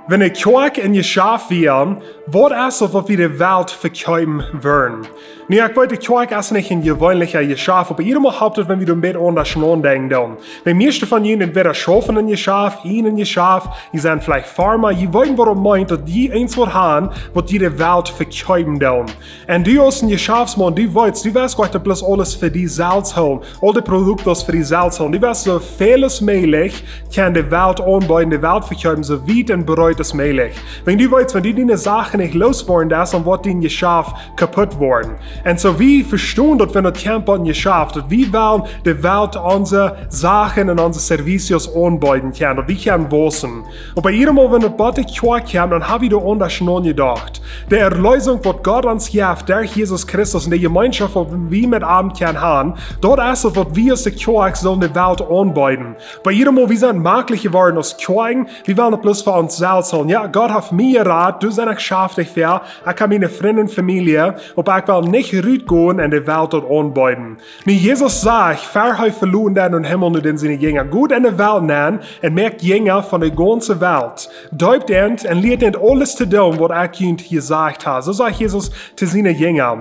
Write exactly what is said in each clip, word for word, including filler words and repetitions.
Wan de Kjoakj een Jeschaft wia, waut es daut, waut wie de Welt vekjeepen wudden? Nu, ekj weet, de Kjoakj es nich een jeweenlicha Jeschaft, oba irjemol halpt et, wan wie doa een bät aundasch nodenkjen doonen. De mieeschte von junt entwäda schaufen een Jeschaft, en een Jeschaft, jie sent veleicht Farma, jie weeten, waut et meent, daut jie eent waut haben, waut jie de Welt vekjeepen doonen. Un du aus een Jeschaftsmaun, du weetst, du west goanich bloos aules fa die selfst hoolen, aul de Produkten fa die selfst hoolen. Du west soo väl aus mäajlich aun de Welt aunbeeden, de Welt vekjeepen, soo wiet un breet aus mäajlich. Wan du weetst, wan du diene Sachen nich loswoaren deist, dan woat dien Jeschaft kaput woaren. Un soo, wie vestonen daut, wan et kjemt aun Jeschaft, daut wie wellen de Welt onse Sachen un onse servicios aunbeeden kjennen, daut wie kjennen wausen. Oba irjemol, wan et bie de Kjoakj kjemt, dan hab wie doa aundasch nojedocht. De Erlösung, waut Gott ons jeft derch Jesus Christus, un de Jemeenschoft, waut wie met am kjennen haben, daut es daut, waut wie aus de Kjoakj sellen de Welt aunbeeden. Bie irjemol, wie sent maklich jeworden aus Kjoakjen, wie wellen et bloos fa ons selfst hoolen. Jo, Gott haft mie jerat, doa sie ekj schaftich fa, ekj hab miene Frind un Famielje, oba ekj well nich rutgonen un de Welt daut aunbeeden. Nu, Jesus sajcht, ver hee veloten deed en dän Himmel, no dän siene Jinja: Got en de Welt nenn un moakt Jinja von de gaunze Welt. Deept an un lieet an aules to doonen, waut ekj junt jesajcht hab. Soo sajcht Jesus to siene Jinja.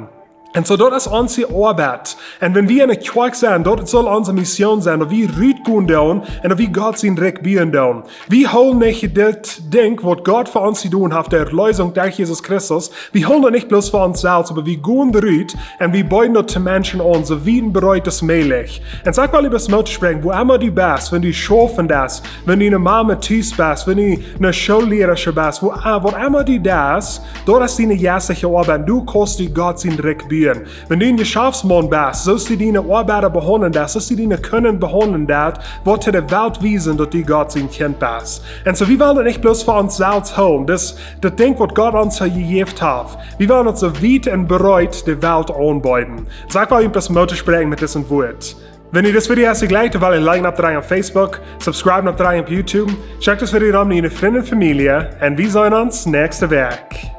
Un soo, daut es onse Oabeit. Un wan wie en de Kjoakj sent, daut saul onse Mission sennen, daut wie rutgonen doonen un daut wie Gott sien Rikj buen doonen. Wie hoolen nich dit Dinkj, waut Gott fa ons jedonen haft, de Erlösung derch Jesus Christus, wie hoolen daut nich bloos fa ons selfst, oba wie gonen rut un wie beeden daut de Menschen aun, soo wiet un breet aus mäajlich. Un soo, ekj well die bloos Moot toospräakjen, wua emma du best, wan du schaufen deist, wan du eene Mama tus best, wan du eene Schoollierarsche best, wua, ah, waut emma du deist, daut es diene jeistelje Oabeit, du kaust die Gott sien Rikj buen. Wan du een Jeschaftsmaun best, soo aus du diene Oabeida behaundlen deist, soo aus du diene Kunden behaundlen deist, woat de Welt wiesen, daut du Gott sien Kjint best. Un soo, wie wellen daut nich bloos fa ons selfst hoolen, daut, daut Dinkj, waut Gott ons jejäft haft. Wie wellen daut soo wiet un breet de Welt aunbeeden. Soo, ekj well die bloos Moot toospräakjen met disen Wort. Wan die dit Video jefelt, dan woa een Like aufdrekjen opp Facebook, subscribe aufdrekjen opp YouTube, check dit Video dan met diene Frind un Famielje un wie seenen ons näakjste Wäakj.